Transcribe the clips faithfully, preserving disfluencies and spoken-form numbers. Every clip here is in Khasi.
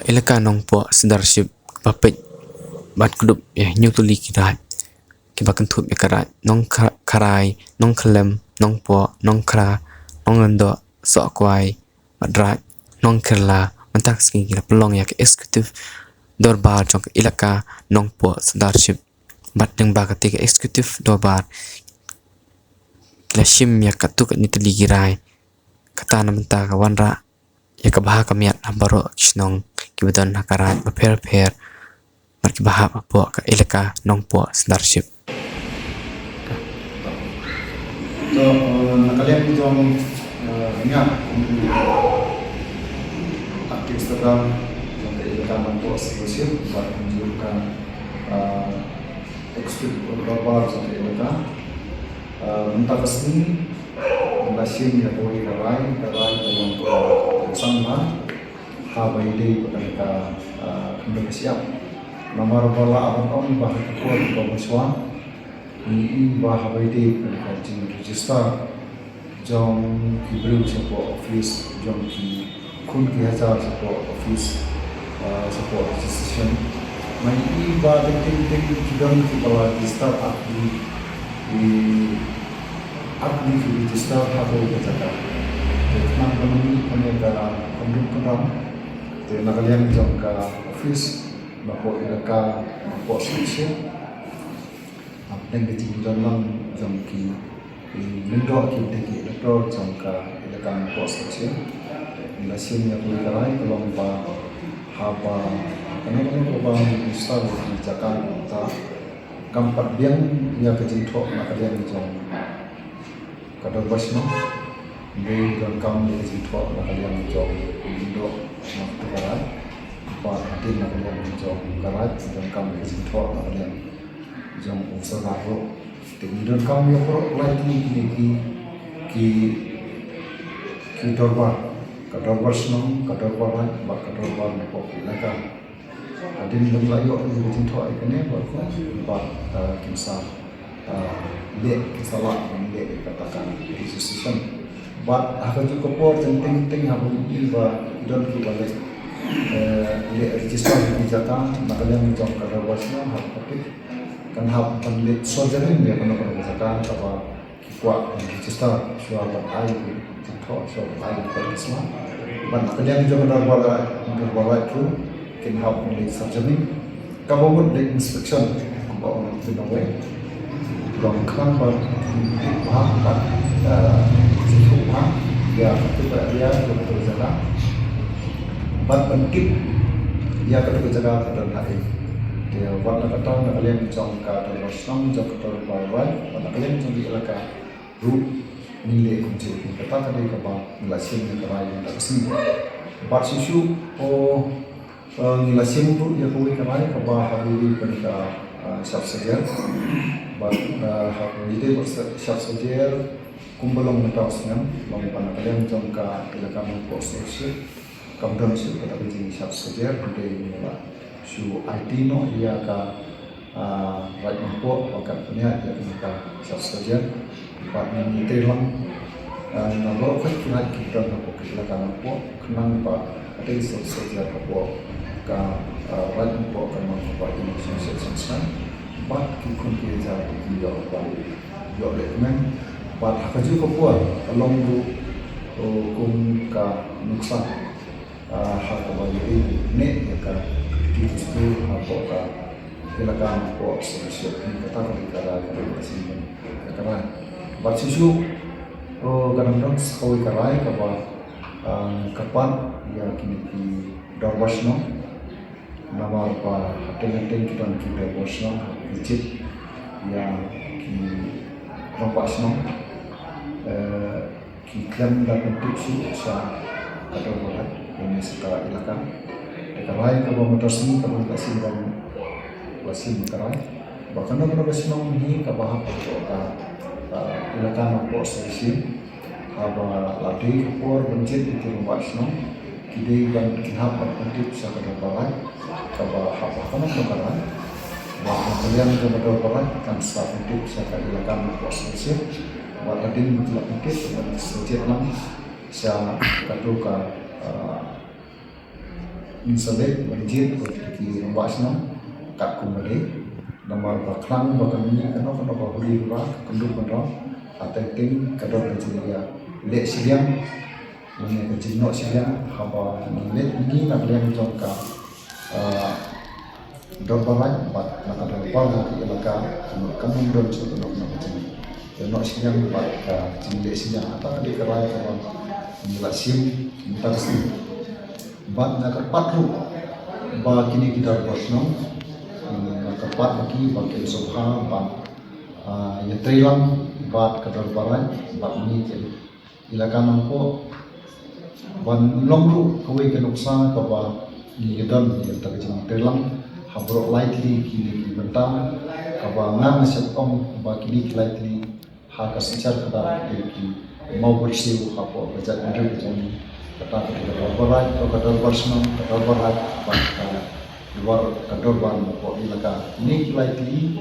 Elaka Nongpoh Sirdarship ba peit bad kdup ïa hynñiew tylli ki raid kiba kynthup ïa ka raid Nongkharai, Nongkhyllem, Nongpoh, Nongkra, Nonglyngdoh, Sohkwai bad raid Nongkyrla. Mynta ka sngi ki la pynlong ïa ka executive dorbar jong ka Elaka Nongpoh Sirdarship bad lyngba kata ka executive dorbar ki la shim ïa katto katne tylli ki rai. Kata na bynta ka wanrah ïa ka bha ka miat ha baroh ki shnong kiba don ha ka raid bapher bapher bad kiba hap hapoh ka Elaka Nongpoh Sirdarship. To, eh, na ka liang jong, eh, nga kum u acting sdang jong ka Elaka Nongpoh Sirdarship bad kumjuh ka, eh, executive dorbar jong ka Elaka. Eh, mynta ka sngi nga la shim ïa kawei ka rai, ka rai ka long ka sangma haba ïadei bad ka, ah, khyndew ka shyiap. Namar ba la ong ba ha ka por kaba mynshwa ngi i ba haba ïadei bad ka jingregister jong ki briew shapoh office, jong ki khun ki hajar shapoh office, ah, shapoh registration. Ngi i ba teng teng teng ki don kiba la register ar tylli ki, ar tylli ki register ha kawei ka jaka. Te khnang ba ngi i kane ka kynrum kynram. Te na ka liang jong ka office, na poh Elaka, na poh section, hapdeng ka jingdon lang jong ki, ki lyngdoh kiba dei ki elector jong ka Elaka Nongpoh Sirdarship. Ngi la shim ïa kawei ka rai ka long ba haba kano kano kaba ngi register ïa ki jaka kumta, kam pat biang ïa ka jingthoh na ka liang jong ka dorbar shnong. Hynrei donkam ïa ka jingthoh na ka liang jong u lyngdoh shnong, to ka rai. Bad hadien na ka liang jong ka rai donkam ïa ka jingthoh na ka liang jong u sordar ruh. Te ngi donkam ïa baroh lai tylli kine ki, ki, ki dorbar, ka dorbar shnong, ka dorbar raid bad ka dorbar na poh Elaka. Hadien ba la ïoh ïa ka jingthoh ïa kane bad, bad, eh, kin sa, eh, leh, kin sa lah ban leh ïa kata ka registration. Bad ha kajuh ka por teng teng teng haba ngi i ba ki don kiba leh, eh, leh register ïa ki jaka na ka liang jong ka dorbar shnong, haba ka peit kan hap ban leit sorjaring ïa kano kano ka jaka kaba ki kwah ban register shuwa ban ai ki jingthoh, shuwa ban ai ki jingthoh. Bad na ka liang jong ka dorbar, dorbar raid ruh kin hap ban leit sorjaring, kaba mut leit inspection, kumba ong ki nongwei. Long khnang ba ki tip bha bad, eh, ki tip bha ïa katu ka area, ïa katu ka jaka. Bad ban tip ïa katu ka jaka ka don haei. Te wat la kata na ka liang jong ka dorbar shnong, jong ka dorbar raid, wat la ka liang jong ka Elaka ruh ngin leh kumjuh. Kata ka dei kaba ngi la shim ïa ka rai mynta ka sngi. Bad shuh shuh, oh, eh, ngi la shim ruh ïa kawei ka rai kaba ha kawei ka, eh, shap sohjer. Bad, eh, ha kawei ka shap sohjer kumba long mynta u snem, long ba na ka liang jong ka Elaka Nongpoh Sirdarship kam don shuh kata ka jingshap sohjer, hynrei ngi la shu aiti noh ïa ka, ah, Raid Nongpoh ba kan pynïaid ïa kane ka shap sohjer. Bad ngi tei lang, ah, na baroh kawei ki raid ki don hapoh ka Elaka Nongpoh, khnang ba ka dei shap sohjer hapoh ka, ah, Raid Nongpoh kan long kaba ïa ngi sngewsih sngewsih. Bad ki khun ki hajar ki ïoh ban ïoh lehkmen. Bad ha kajuh ka por ka long ruh, oh, kum ka nuksa, ah, ha kaba ïadei bad ïa ka, ki tu sku hapoh ka Elaka Nongpoh Sirdarship. Kata ka dei ka rai kaba ngi la shim ïa ka rai. Bad shuh shuh, oh, ka dang don sa kawei ka rai kaba, ah, kyrpad ïa kine ki dorbar shnong. Namar ba hateng hateng ki don ki dorbar shnong haba ki jied ïa ki rangbah shnong, eh, ki khlem da pyntip shuh sha ka dorbar raid, ïa ne sha ka Elaka. Te ka rai kaba mynta ka sngi kaba ngi la shim, kaba ngi la shim ka rai ba kano kano ka shnong hi kaba hap hapoh ka, eh, Elaka Nongpoh Sirdarship, haba la dei ka por ban jied ïa ki rangbah shnong, ki dei ban, kin hap ban pyntip sha ka dorbar raid kaba hap ha kano kano ka raid. Bad na ka liang jong ka dorbar raid kan sa pyntip sha ka Elaka Nongpoh Sirdarship. Bad hadien ba ki la pyntip, bad ki sa jied lang sha katu ka, ah, Ngin sa leit ban jied bad ki rangbah shnong katkum ba dei. Namar ba khnang ba ka mih kano kano ka huri hura ka kynduh ban rong, ha teng teng ka don ka jingïaleh shiliang, lane ka jingnoh shiliang haba ngi leit ngi na ka liang jong ka, ah, dorbar raij bad na ka dorbar jong ka elaka. Ka mut kam don shuh kano kano ka jingïaleh shiliang bad ka jingleh shiliang. Kata ka dei ka rai kaba ngi la shim mynta ka sngi. Bad nga kyrpad ruh ba kine ki dorbar shnong, nga kyrpad ba ki, ba kin sngewbha ban, ah, ïatreilang bad ka dorbar raij bad ngi ki elaka Nongpoh, ban long ruh kawei ka nuksa kaba ngi don ïa kata ka jingtreilang ha baroh lai tylli kine ki bynta, kaba nga nga sngewthuh ba kine ki lai tylli ha ka synshar khadar ki dei ki mawbyrsiew hapoh ka jaitbynriew ka jong ngi. Kata ka dei ka dorbar raij, ka dorbar shnong, ka dorbar raij, bad ka dorbar, ka dorbar napoh elaka. Kine ki lai tylli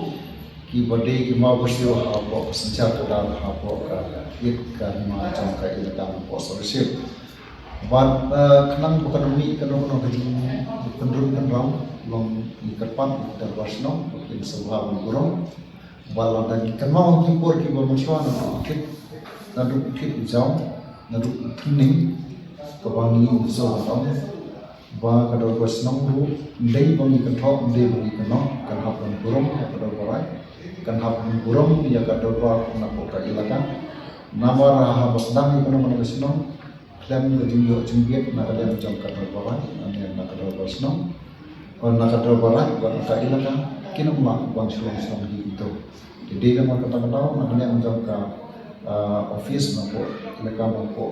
kiba dei ki mawbyrsiew hapoh ka synshar khadar, hapoh ka ïit ka hima jong ka elaka Nongpoh Sawriehsien. Bad, eh, khnang ba kan mih kano kano ka jingpynrung pynraw, long ngi kyrpad ïa ki dorbar shnong ba kin sngewbha ban burom. Bad lada ngi kynmaw ki por kiba mynshuwa, naduh u thied, naduh u thied u jaw, naduh u tynning, kaba ngi ïohsngew ban ong ba ka dorbar shnong ruh, ym dei ba ngi kynthoh, ym dei ba ngi kynnoh, kan hap ban burom ïa ka dorbar raij, kan hap ban burom ïa ka dorbar napoh ka elaka. Namar haba sdang ïa kano kano ka shnong, khlem ka jingïoh jingbit na ka liang jong ka dorbar raij, na ka liang, na ka dorbar shnong, na ka dorbar raij bad na ka elaka, kin ym lah ban shu long shnong hi kumto. Te dei namar kata ka daw, na ka liang jong ka, ah, office napoh elaka Nongpoh,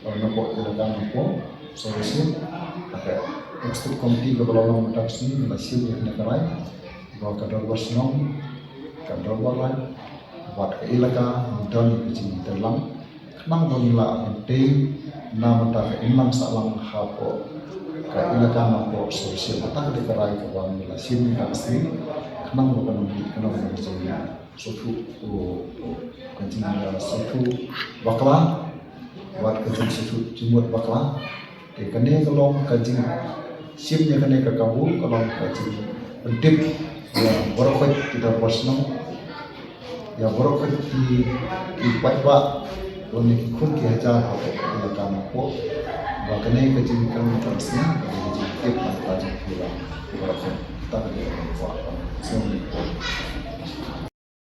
ah, napoh elaka Nongpoh Sawriehsien, ka executive committee kaba la long mynta ka sngi, ngi la shim ïa kane ka rai ba ka dorbar shnong, ka dorbar raij bad ka elaka ngi don ka jingïatreilang, khnang ba ngin lah ban tei na mynta ka imlang sahlang hapoh ka elaka Nongpoh Sawriehsien. Kata ka dei ka rai kaba ngi la shim mynta ka sngi, khnang ba kan mih kano kano ka jingïasngewthuh, ka jingïasngewthuh bakla bad ka jingsngewthuh jingmut bakla. Te kane ka long ka jingshim ïa kane ka kabu, ka long ka jingpyntip ïa baroh khoit ki dorbar shnong, ïa baroh khoit ki, ki paidbah, lane ki khun ki hajar hapoh ka elaka Nongpoh, ba kane ka jingkren ka jingïasngewthuh, ka jingtip, ka jingpura baroh khoit. Kata ka dei ka long ba ka shnong Nongpoh.